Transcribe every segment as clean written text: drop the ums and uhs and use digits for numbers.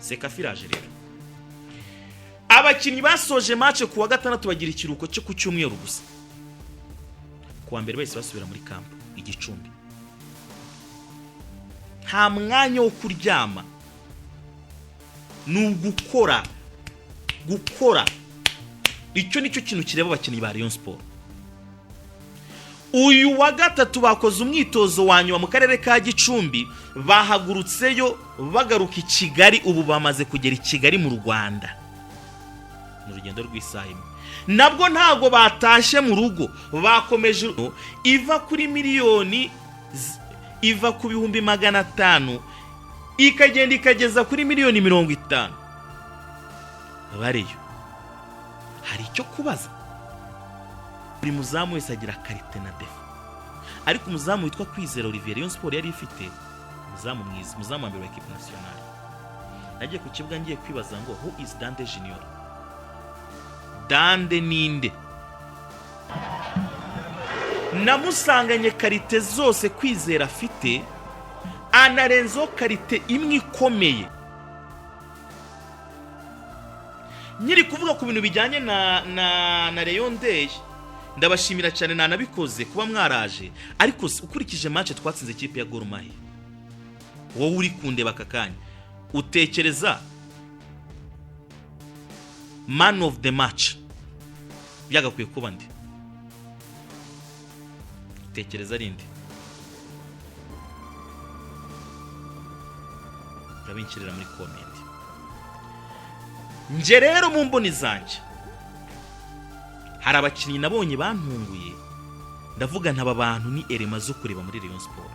CECAFA iraje rero. Abakinnyi basoje match ku wa gatandatu, bagira ikiruhuko cyo ku cyumweru gusa. Ku wa mbere bahise basubira muri camp i Gicumbi. Nta mwanya wo kuryama, ni ugukora, gukora. Icyo nicyo kintu kireba abakinnyi ba Rayon Sport. Uyu wa gatatu bakoze umwitozo wa nyuma mu karere ka Gicumbi, bahagurutseyo bagaruka i Kigali. Ubu bamaze kugera i Kigali mu Rwanda, ni urugendo rw'isaha imwe. Nabwo ntabwo batashye mu rugo, bakomeje. Iva kuri miliyoni, iva ku 500,000, ikagenda ikageza kuri miliyoni 50. Bariyo hari icyo kubaza. Buri muzamu wese agira qualité na défaut, ariko umuzamu witwa Kwizera Olivier, Rayon Sport yari ifite umuzamu mwiza, umuzamu wa mbere wa équipe nationale. Nagiye ku kibuga ngiye kwibaza ngo: "Who is Dande Junior? Dande ninde?" Namusanganye qualité zose Kwizera afite, anarenzaho qualité imwe ikomeye. Nkiri kuvuga ku bintu bijyanye na Rayon Day, ndabashimira cyane, nanabikoze kuba mwaraje. Ariko ukurikije match twatsinze ikipe ya Gor Mahia, wowe uri kundeba aka kanya, utekereza man of the match byagakwiye kuba nde? Utekereza ari nde? Urabinshyirira muri comment. Nje rero mu mboni zanjye hari abakinnyi nabonye bantunguye, ndavuga ntaba bantu ni erema zo kureba muri Rayon Sport.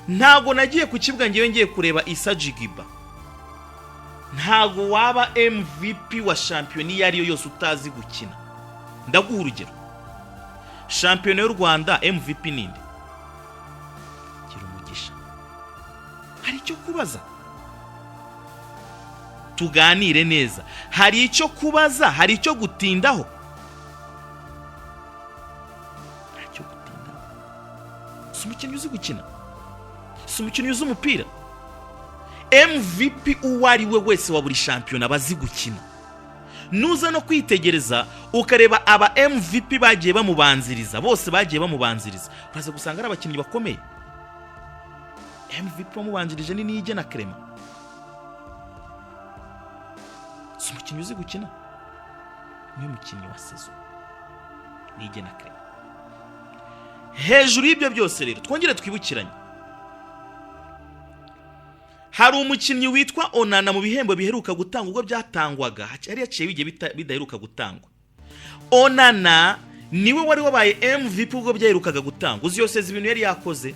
Ntabwo nagiye ku kibuga ngewe ngiye kureba Issa Jigiba. Ntabwo waba MVP wa shampiyona iyo ari yo yose utazi gukina. Ndaguha urugero: shampiyona y'u Rwanda, MVP ninde? Gira umugisha. Hari icyo kubaza? Tuganire neza. Hari icyo kubaza? Hari icyo gutindaho? Ntacyo gutindaho. Si umukinnyi uzi gukina, si umukinnyi uzi umupira. MVP uwo ari we wese wa buri shampiyona aba azi gukina. Nuza no kwitegereza ukareba aba MVP bagiye bamubanziriza bose, bagiye bamubanziriza, uraza gusanga ari abakinnyi bakomeye. MVP wamubanjirije ni Niyigena Clement. Si umukinnyi uzi gukina? Niwe mukinnyi wa saison, Niyigena Clement. Hejuru y'ibyo byose rero, twongere twibukiranye, hari umukinnyi witwa Onana. Mu bihembo biheruka gutangwa, ubwo byatangwaga yari yaciye bigiye bidaheruka gutangwa, Onana niwe wari wabaye MVP ubwo byaherukaga gutangwa. Uzi yose ibintu yari yakoze?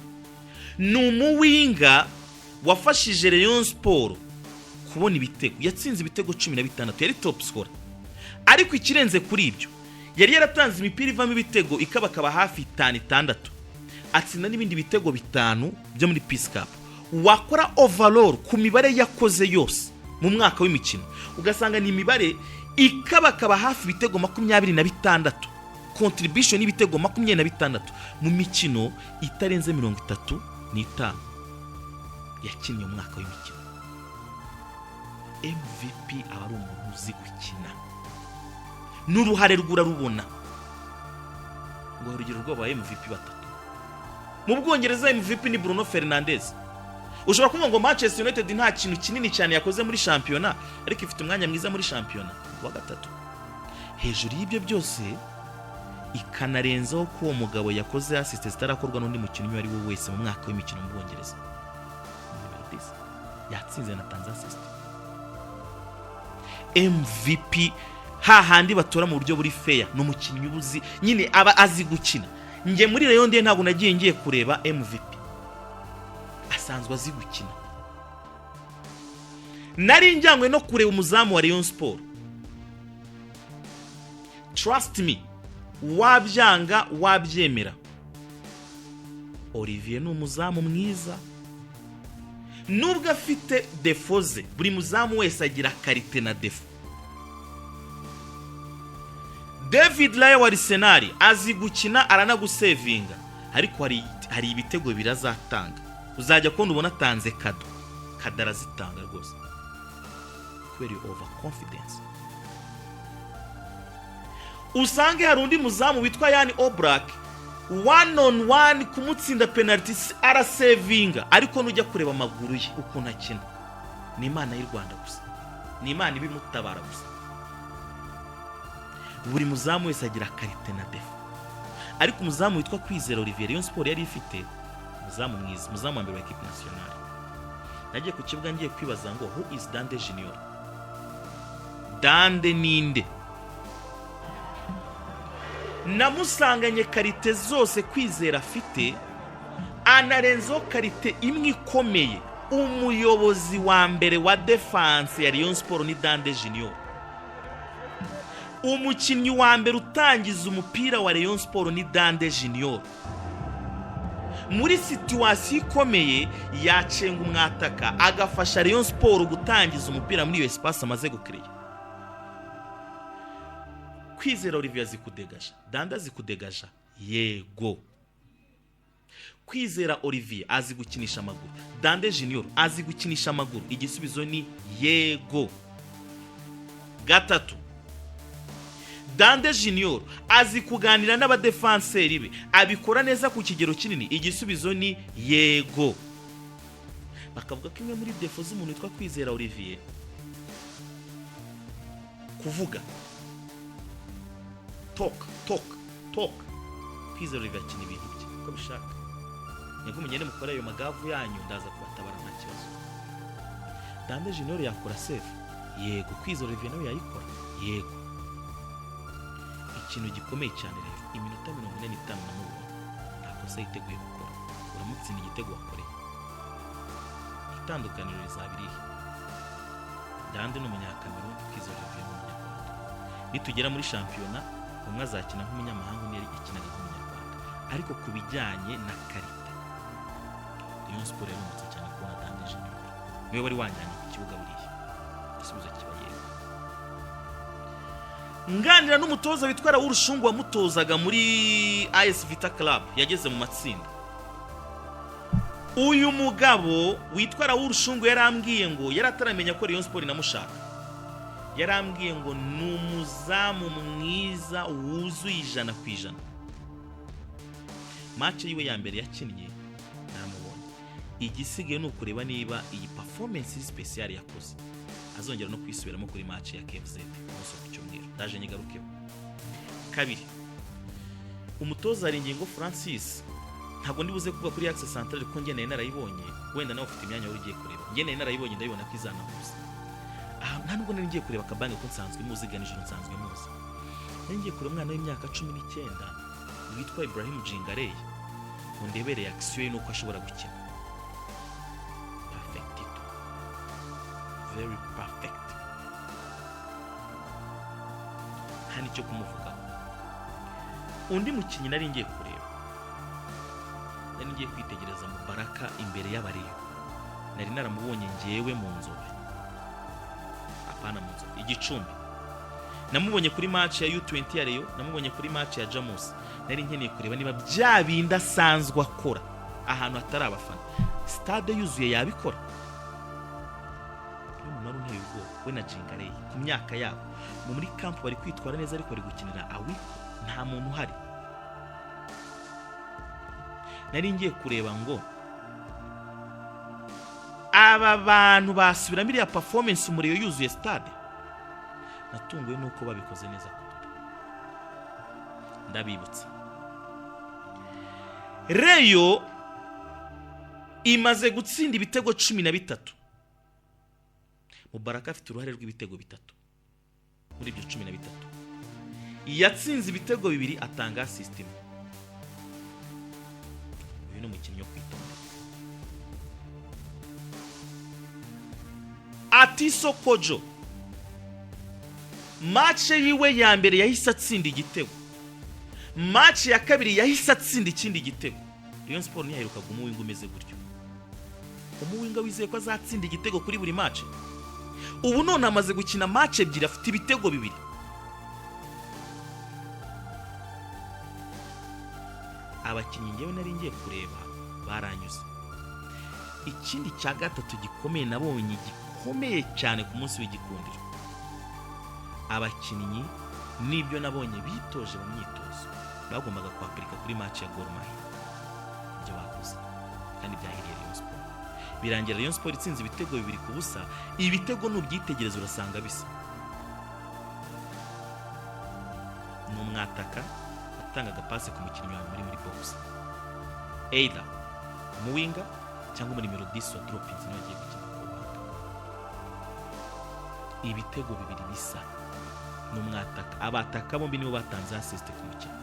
Ni umuwinger wafashije Rayon Sport kubona ibitego, yatsinze ibitego 16, yari top scorer. Ariko ikirenze kuri ibyo, yari yaratanze imipira ivamo ibitego ikabakaba hafi itanu, itandatu, atsinda n'ibindi bitego bitanu byo muri Peace Cup. Wakora overall ku mibare yakoze yose mu mwaka w'imikino, ugasanga ni imibare ikabakaba hafi ibitego 26, contribution y'ibitego 26 mu mikino itarenze 35 yakinnye umwaka w'imikino. MVP aba ari umuntu uzi gukina, n'uruhare rwe urarubona. Ngo urugero rw'aba MVP batatu mu Bwongereza, MVP ni Bruno Fernandes. Ushobora kuvuga ngo Manchester United nta kintu kinini cyane yakoze muri shampiyona, ariko ifite umwanya mwiza muri shampiyona wa gatatu. Hejuru y'ibyo byose, ikanarenzaho ko uwo mugabo yakoze assist zitarakorwa n'undi mukinnyi uwo ari we wese mu mwaka w'imikino mu Bwongereza. Yatsinze, yanatanze assist. MVP hahandi batora mu buryo buri fair, ni umukinnyi uba uzi nyine, aba azi gukina. Njye muri Rayon Day ntabwo nagiye ngiye kureba MVP, asanzwe azi gukina. Nari njyanywe no kureba umuzamu wa Rayon Sport. Trust me, wabyanga wabyemera, Olivier ni umuzamu mwiza nubwo afite défauts ze. Buri muzamu wese agira qualité na défaut. David Raya wa Arsenal azi gukina, aranagusevinga, ariko hari ibitego bibiri azatanga, uzajya kubona ubona atanze cadeau. Cadeau arazitanga rwose. Kubera iyo over confidence. Usange hari undi muzamu witwa Jan Oblak, one on one kumutsinda penalty arasevinga, ariko nujya kureba amaguru ye ukuntu akina, ni Imana y'u Rwanda gusa, ni Imana ibimutabara gusa. Buri muzamu wese agira qualité na défaut, ariko umuzamu witwa Kwizera Olivier, Rayon Sport yari ifite umuzamu mwiza, umuzamu wa mbere wa équipe nationale. Nagiye ku kibuga ngiye kwibaza ngo: "Who is Dande Junior? Dande ninde?" Namusanganye qualité zose Kwizera afite, anarenzaho qualité imwe ikomeye. Umuyobozi wa mbere wa défense ya Rayon Sport ni Dande Junior. Umukinnyi wa mbere utangiza umupira wa Rayon Sport ni Dande Junior. Muri situation ikomeye yacenga umwataka, agafasha Rayon Sport gutangiza umupira muri iyo espace amaze gukereya. Kwizera Olivier azi kudegaja, Dande azi kudegaja, yego. Kwizera Olivier azi gukinisha amaguru, Dande Junior azi gukinisha amaguru, igisubizo ni yego. Gatatu, Dande Junior azi kuganira n'abadefanseri be, abikora neza ku kigero kinini, igisubizo ni yego. Bakavuga ko imwe muri défaut z'umuntu witwa Kwizera Olivier, kuvuga, talk, talk, talk. Kwizera Olivier akina ibintu bye uko abishaka. Nibwo mugende mukore ayo magavu yanyu, ndaza kubatabara, nta kibazo. Dande Junior yakora save, yego. Kwizera Olivier nawe yayikora, yego. Ikintu gikomeye cyane rero, iminota 45 namubonye nta kosa yiteguye gukora. Uramutsinda igitego wakoreye, itandukaniro rizaba irihe? Dande ni Umunyakameruni, Kwizera Olivier ni Umunyarwanda. Nitugera muri shampiyona, umwe azakina nk'umunyamahanga, undi yakinaga nk'Umunyarwanda. Ariko ku bijyanye na qualité, Rayon Sport yarungutse cyane kubona Dande Junior. Niwe wari wanjyanye ku kibuga buriya, igisubizo kiba yego. Nganira n'umutoza witwa Raoul Shungu wamutozaga muri AS Vita Club yageze mu matsinda, uyu mugabo witwa Raoul Shungu yarambwiye ngo, yari ataramenya ko Rayon Sport inamushaka, yarambwiye ngo ni umuzamu mwiza wuzuye 100%. Match yiwe ya mbere yakinnye naramubonye. Igisigaye ni ukureba niba iyi performance special yakoze azongera no kwisubiramo kuri match ya KFZ umunsi wo ku cyumweru. Ndaje nyigarukeho. Kabiri, umutoza Haringingo Francis, ntabwo ndi buze kuvuga kuri axe central kuko njye nari narayibonye. Wenda nawe ufite imyanya wari ugiye kureba, njye nari narayibonye, ndabibona ko izanahuza. Aha nta nubwo nari ngiye kureba Kabange ko nsanzwe muzi, Ganijuru nsanzwe muzi. Nari ngiye kureba umwana w'imyaka 19 witwa Ibrahim Jingarey, ngo ndebe reaction ye n'uko ashobora gukina. Perfectito, very perfect, nta n'icyo kumuvugaho. Undi mukinnyi nari ngiye kureba, nari ngiye kwitegereza Mubaraka imbere y'abareyo. Nari naramubonye ngewe mu Nzove, apana mu Nzove, Igicumbi. Namubonye kuri match ya U20 ya Rayon, namubonye kuri match ya Jamus. Nari nkeneye kureba niba bya bindi asanzwe akora ahantu hatari abafana, stade yuzuye, yabikora. Niyo muntu wari unteye ubwoba, we na Jingarey ku myaka yabo. Mu muri camp bari kwitwara neza, ariko bari gukinira awiko, nta muntu uhari. Nari ngiye kureba ngo aba bantu basubiramo iriya performance umuriro yuzuye stade. Natunguwe nuko babikoze neza kuruta. Ndabibutsa, Rayon imaze gutsinda ibitego 13, Mubaraka afite uruhare rw'ibitego bitatu muri ibyo 13. Yatsinze ibitego bibiri, atanga assist imwe. Uyu ni umukinnyi wo kwitondera. Atiso Kojo, match yiwe ya mbere yahise atsinda igitego, match ya kabiri yahise atsinda ikindi gitego. Rayon Sport ntiyaherukaga umuwinga umeze gutyo, umuwinga wizeye ko azatsinda igitego kuri buri match. Ubu none amaze gukina match ebyiri, afite ibitego bibiri. Abakinnyi ngewe nari ngiye kureba baranyuze. Ikindi cya gatatu gikomeye nabonye, gikomeye gakomeye cyane ku munsi w'igikundiro. Abakinnyi n'ibyo nabonye bitoje mu myitozo bagombaga kwapurika kuri match ya Gor Mahia, ibyo bakoze kandi byahiriye Rayon Sport. Birangira Rayon Sport itsinze ibitego 2-0. Ibitego nubyitegereza urasanga bisa. Ni umwataka watangaga pase ku mukinnyi wawe muri box, either umuwinger cyangwa muri nimero 10 wa dropping niwe agiye gukina ku ruhande. Ibitego bibiri bisa, ni umwataka. Abataka bombi nibo batanze assist ku mukino.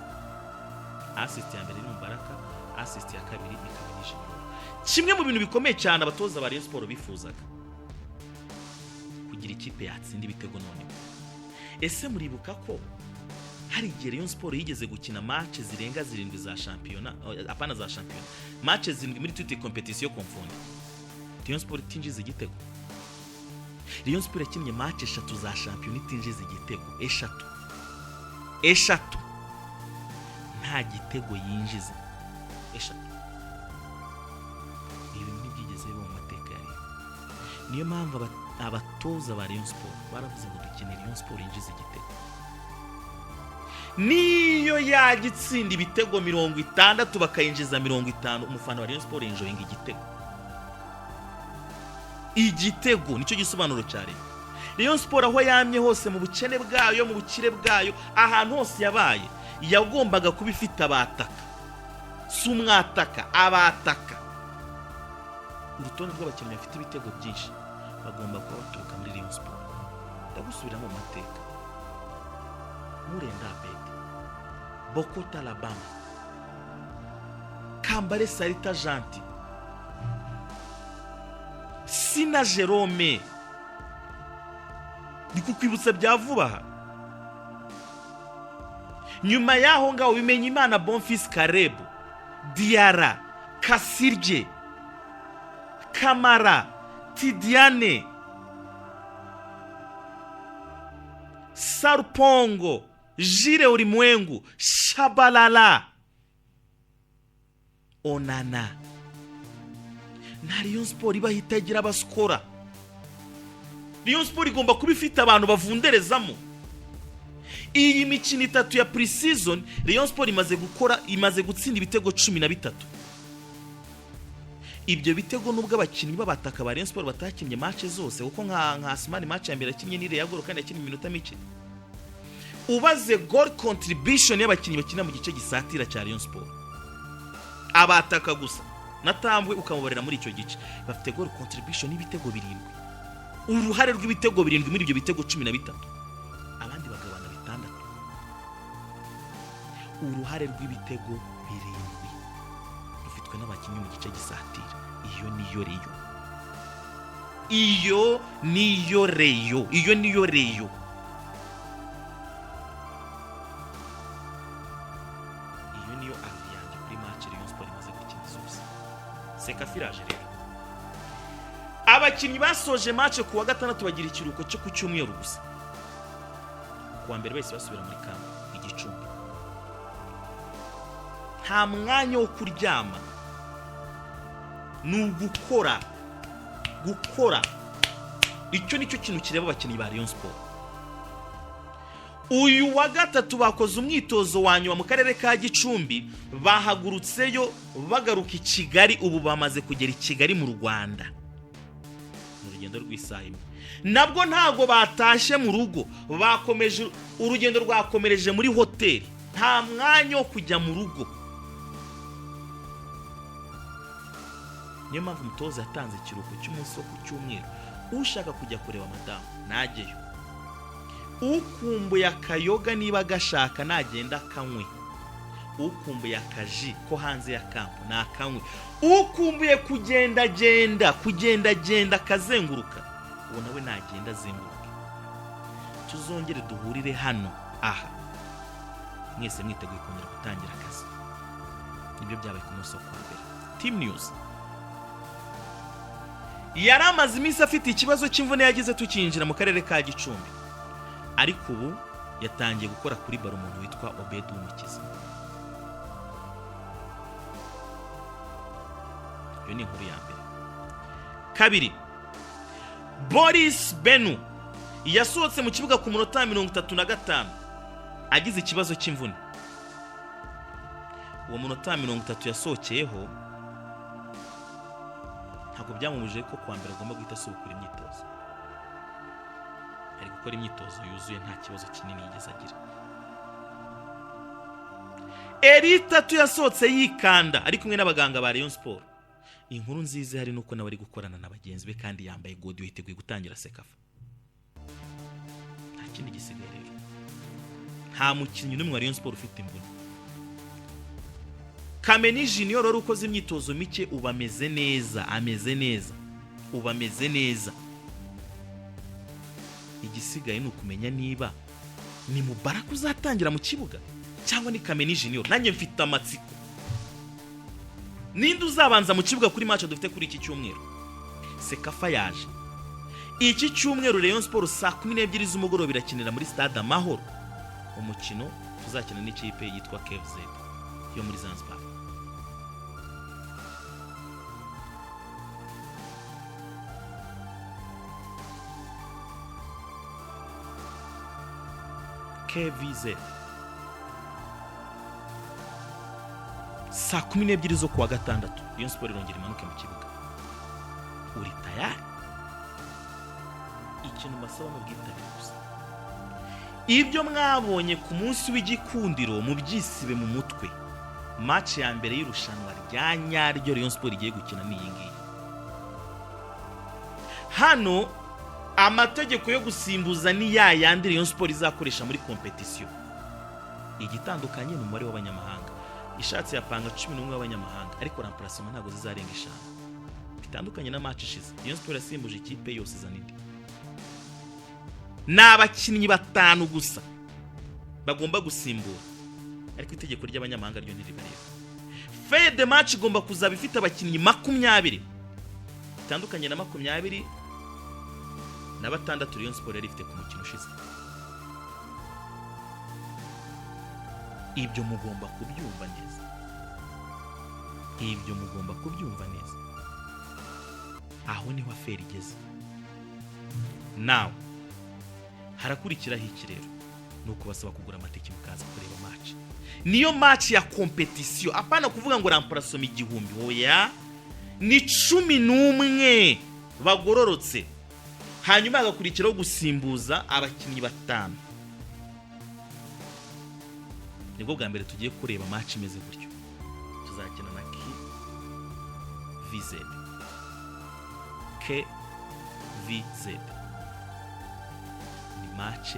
Assist ya mbere ni Mubaraka, assist ya kabiri ikaba ni Junior. Kimwe mu bintu bikomeye cyane abatoza ba Rayon Sport bifuzaga, kugira ikipe yatsinda ibitego. Noneho ese muribuka ko hari igihe Rayon Sport yigeze gukina match zirenga zirindwi za shampiyona, oh, apana za shampiyona, match zirindwi muri toutes compétitions confondues, Rayon Sport itinjiza igitego? Rayon Sport yakinnye match eshatu za shampiyona itinjiza igitego, eshatu, eshatu nta gitego yinjiza, eshatu. Ibi bintu ntibyigeze biba mu mateka ya Rayon. Niyo mpamvu abatoza ba Rayon Sport baravuze ngo dukeneye Rayon Sport yinjiza igitego, niyo yajya itsinda ibitego 60 bakayinjiza 50, umufana wa Rayon Sport yenjoyinga igitego. Igitego nicyo gisobanuro cya Rayon. Rayon Sport aho yamye hose, mu bukene bwayo, mu bukire bwayo, ahantu hose yabaye, yagombaga kuba ifite abataka, si umwataka, abataka. Urutonde rw'abakinnyi bafite ibitego byinshi bagomba kuba baturuka muri Rayon Sport. Ndagusubiramo mu mateka: Murenda Abedi, Bokota Labama, Kambale Salita Janti, Sina Jerome, ni kukwibutsa bya vuba aha. Nyuma y'aho ngaho bimenya Imana Bonfils, Karebu Diara, Kasirye, Kamara Tidiane, Sarupongo, Jire Ulimwengu, Shabalala, Onana. Nta Rayon Sport ibaho itagira abasikora. Rayon Sport igomba kuba ifite abantu bavunderezamo. Iyi mikino itatu ya pre-season, Rayon Sport imaze gukora, imaze gutsinda ibitego 13. Ibyo bitego, nubwo abakinnyi b'abataka ba Rayon Sport batakinnye match zose, kuko nka Asmani match ya mbere yakinnye ni Real kandi yakinnye iminota mike, ubaze goal contribution y'abakinnyi bakina mu gice gisatira cya Rayon Sport, abataka gusa, natambwe ukamubarira muri icyo gice, bafite goal contribution y'ibitego birindwi, uruhare rw'ibitego birindwi muri ibyo bitego 13, abandi bagabana bitandatu. Uruhare rw'ibitego birindwi rufitwe n'abakinnyi mu gice gisatira. Iyo niyo Rayon, iyo niyo Rayon, iyo niyo Rayon. Iyo niyo avis yanjye kuri match Rayon Sport imaze gukina zose. CECAFA iraje rero. Abakinnyi basoje match ku wa gatandatu, bagira ikiruhuko cyo ku cyumweru gusa. Ku wa mbere bahise basubira muri camp i Gicumbi. Nta mwanya wo kuryama, ni ugukora, gukora. Icyo nicyo kintu kireba abakinnyi ba Rayon Sport. Uyu wa gatatu bakoze umwitozo wa nyuma mu karere ka Gicumbi, bahagurutseyo bagaruka i Kigali. Ubu bamaze kugera i Kigali mu Rwanda, mu rugendo rw'isaha imwe. Nabwo ntabwo batashye mu rugo, bakomeje urugendo, rwakomereje muri hoteli. Nta mwanya wo kujya mu rugo. Niyo mpamvu umutoza yatanze ikiruhuko cy'umunsi wo ku cyumweru. Ushaka kujya kureba madamu najyeyo, ukumbuye akayoga niba agashaka nagenda akanywe, ukumbuye akaji ko hanze ya camp nakanywe, ukumbuye kugendagenda, kugendagenda akazenguruka, uwo nawe nagenda azenguruke. Tuzongere duhurire hano aha mwese mwiteguye kongera gutangira akazi. Nibyo byabaye ku munsi wo kuwa mbere. Team news: yari amaze iminsi afite ikibazo cy'imvune yagize tukinjira mu karere ka Gicumbi, ariko ubu yatangiye gukora kuri ballon, umuntu witwa Obedi Wumukiza. Iyo ni inkuru ya mbere. Kabiri, Boris Benu yasohotse mu kibuga ku munota wa 35 agize ikibazo cy'imvune. Uwo munota wa 30 yasohokeyeho ntabwo byamubujije ko kuwa mbere agomba guhita asubukura imyitozo. Ari gukora imyitozo yuzuye, nta kibazo kinini yigeze agira. Eritatu yasohotse yikanda ari kumwe n'abaganga ba Rayon Sport. Inkuru nziza hari nuko nawe ari gukorana na bagenzi be kandi yambaye godiyo, yiteguye gutangira CECAFA. Nta kindi gisigaye rero, nta mukinnyi n'umwe wa Rayon Sport ufite imvune. Kameni Junior wari ukoze imyitozo mike ubu ameze neza, ameze neza, ubu ameze neza. Igisigaye ni ukumenya niba ni Mubaraka uzatangira mu kibuga cyangwa ni Kameni Junior. Nanjye mfite amatsiko, ninde uzabanza mu kibuga kuri match dufite kuri iki cyumweru? CECAFA yaje iki cyumweru. Rayon Sport saa 12 z'umugoroba irakinira muri Stade Amahoro, umukino tuzakina n'ikipe yitwa KVZ yo muri Zanzibar. KVZ saa 12 zo kuwa gatandatu, Rayon Sport irongera imanuke mu kibuga. Uri tayari? Ikintu mbasaba ni ubwitabire gusa. Ibyo mwabonye ku munsi w'igikundiro mubyisibe mu mutwe. Match ya mbere y'irushanwa rya nyaryo Rayon Sport igiye gukina ni iyi ngiyi. Hano amategeko yo gusimbuza ni ya yandi Rayon Sport izakoresha muri competition. Igitandukanye ni umubare w'abanyamahanga. Ishatse yapanga 11 w'abanyamahanga, ariko remplacement ntabwo zizarenga 5. Bitandukanye na match ishize, Rayon Sport yasimbuje ikipe yose izana indi. Ni abakinnyi 5 gusa bagomba gusimbura, ariko itegeko ry'abanyamahanga ryo ntiribareba. Feuille de match igomba kuzaba ifite abakinnyi 20, bitandukanye na 26 Rayon Sport yari ifite ku mukino ushize. Ibyo mugomba kubyumva neza, ibyo mugomba kubyumva neza. Aho niho affaire igeze. Nawe harakurikiraho iki rero? Ni ukubasaba kugura amatike mukaza kureba match. Niyo match ya competition, apana kuvuga ngo remplacement 1000, oya, ni 11 bagororotse, hanyuma hagakurikiraho gusimbuza abakinnyi 5. Nibwo bwa mbere tugiye kureba match imeze gutyo. Tuzakina na KVZ, KVZ ni match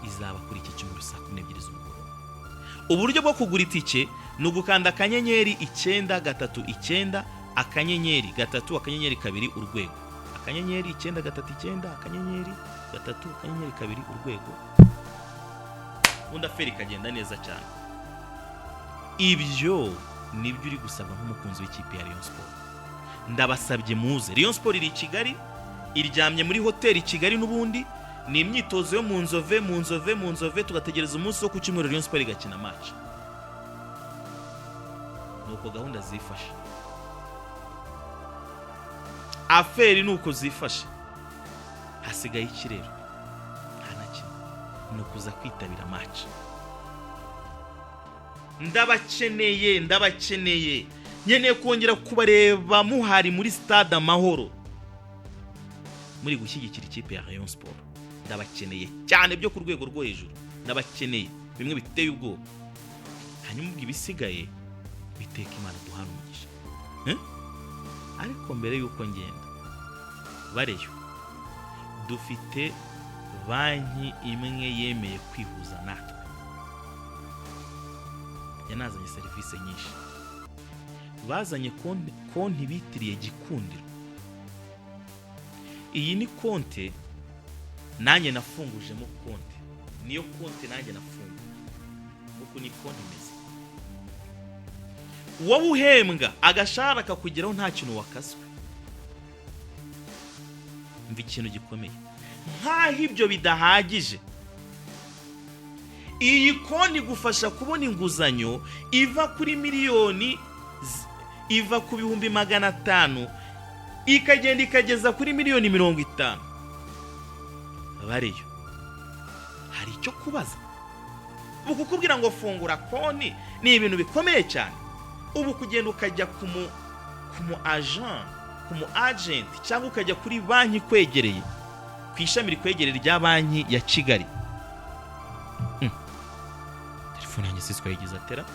izaba kuri iki cyumweru saa 12 z'umugoroba. Uburyo bwo kugura itike ni ugukanda akanyenyeri 939 akanyenyeri 3 akanyenyeri 2 urwego, akanyenyeri 939 akanyenyeri 3 akanyenyeri 2 urwego, ubundi affaire ikagenda neza cyane. Ibyo nibyo uri gusabwa nk'umukunzi w'ikipe ya Rayon Sport. Ndabasabye muze. Rayon Sport iri i Kigali, iryamye muri hoteli i Kigali, n'ubundi ni imyitozo yo mu Nzove, mu Nzove, mu Nzove, tugategereza umunsi wo ku cyumweru Rayon Sport igakina match. Nuko gahunda zifashe, affaire nuko zifashe. Hasigaye iki rero? Nta na kimwe, ni ukuza kwitabira match. Ndabakeneye, ndabakeneye, nkeneye kongera kubareba muhari muri Stade Amahoro muri gushyigikira ikipe ya Rayon Sport. Ndabakeneye cyane byo ku rwego rwo hejuru, ndabakeneye bimwe biteye ubwoba. Hanyuma ubwo ibisigaye biteka Imana duhana umugisha. Ariko mbere y'uko ngenda bareyo, dufite banki imwe yemeye kwihuza natwe, yanazanye serivisi nyinshi. Bazanye konti bitiriye Gikundiro. Iyi ni konti nanjye nafungujemo, konti niyo konti nanjye nafunguye, kuko ni konti imeze. Wowe uhembwa agashahara kakugeraho nta kintu wakaswe. Mva ikintu gikomeye, nk'aho ibyo bidahagije, iyi konti igufasha kubona inguzanyo iva kuri miliyoni, iva ku 500,000 Ikagenda ikageza kuri miliyoni 50. Bariyo hari icyo kubaza? Ubu kukubwira ngo fungura konti ni ibintu bikomeye cyane. Ubu kugenda ukajya ku mu agent, ku mu agent, cyangwa ukajya kuri banki ikwegereye, ku ishami rikwegereye rya Banki ya Kigali. Telefone yanjye siswa yagize atera.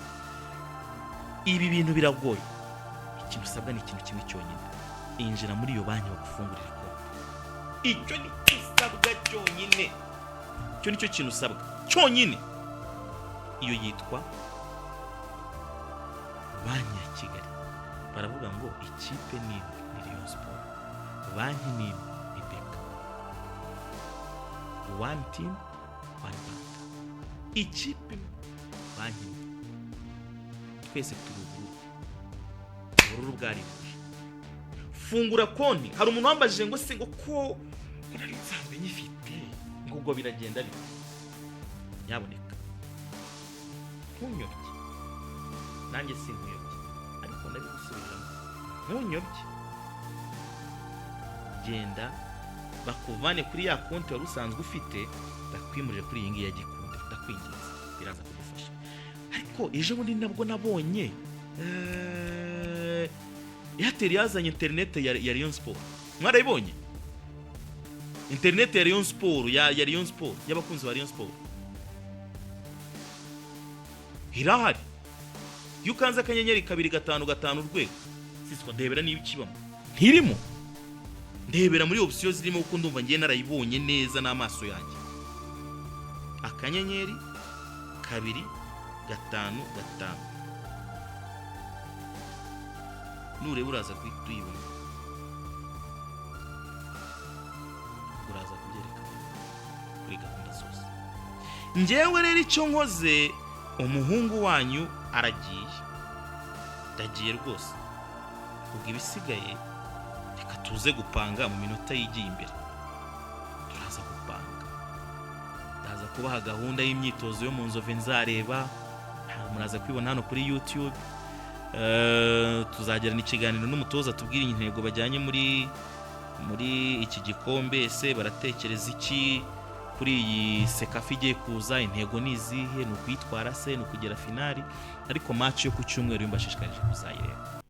Ibi bintu biragoye. Ikintu usabwa ni ikintu kimwe cyonyine: injira muri iyo banki, bagufungurire konti. Icyo ni cyo usabwa cyonyine, icyo ni cyo kintu usabwa cyonyine. Iyo yitwa Banki ya Kigali. Baravuga ngo ikipe ni imwe, ni Rayon Sport, banki ni imwe, ni BK. One team, one bank. Ikipe imwe, banki imwe, twese turi ubururu. Ubururu bwarihuje. Fungura konti. Hari umuntu wambajije ngo se ngo ko nari nsanzwe nyifite, ngo ubwo biragenda bite? Nyaboneka ntunyobye, nanjye sinkuyobye, ariko ndabigusubiramo: ntunyobye. Genda bakuvane kuri ya konti wari usanzwe ufite, bakwimurire kuri iyi ngiyi ya Gikundi. Ndakwinginze, biraza kugufasha. Ariko ejo bundi nabwo nabonye Airtel yazanye interineti ya Rayon Sport. Mwarayibonye interineti ya Rayon Sport, ya Rayon Sport, y'abakunzi ba Rayon Sport? Irahari. Iyo ukanze *255#, siswa, ndebera niba ikibamo. Ntirimo? Ndebera muri option zirimo, kuko ndumva ngiye narayibonye neza n'amaso yanjye. *255, nureba uraza guhita uyibona. Uraza kubyerekana kuri gahunda zose. Njyewe rero icyo nkoze, umuhungu wanyu aragiye, ndagiye rwose. Ubwo ibisigaye reka tuze gupanga mu minota yigiye imbere. Turaza gupanga, ndaza kubaha gahunda y'imyitozo yo mu Nzove nzareba. Muraza kwibona hano kuri YouTube. Tuzagirana ikiganiro n'umutoza, tubwire intego bajyanye muri iki gikombe. Ese baratekereza iki kuri iyi CECAFA igiye kuza? Intego ni izihe? Ni ukuyitwara se? Ni ukugera finali? Ariko match yo ku cyumweru mbashishikarije kuzayireba.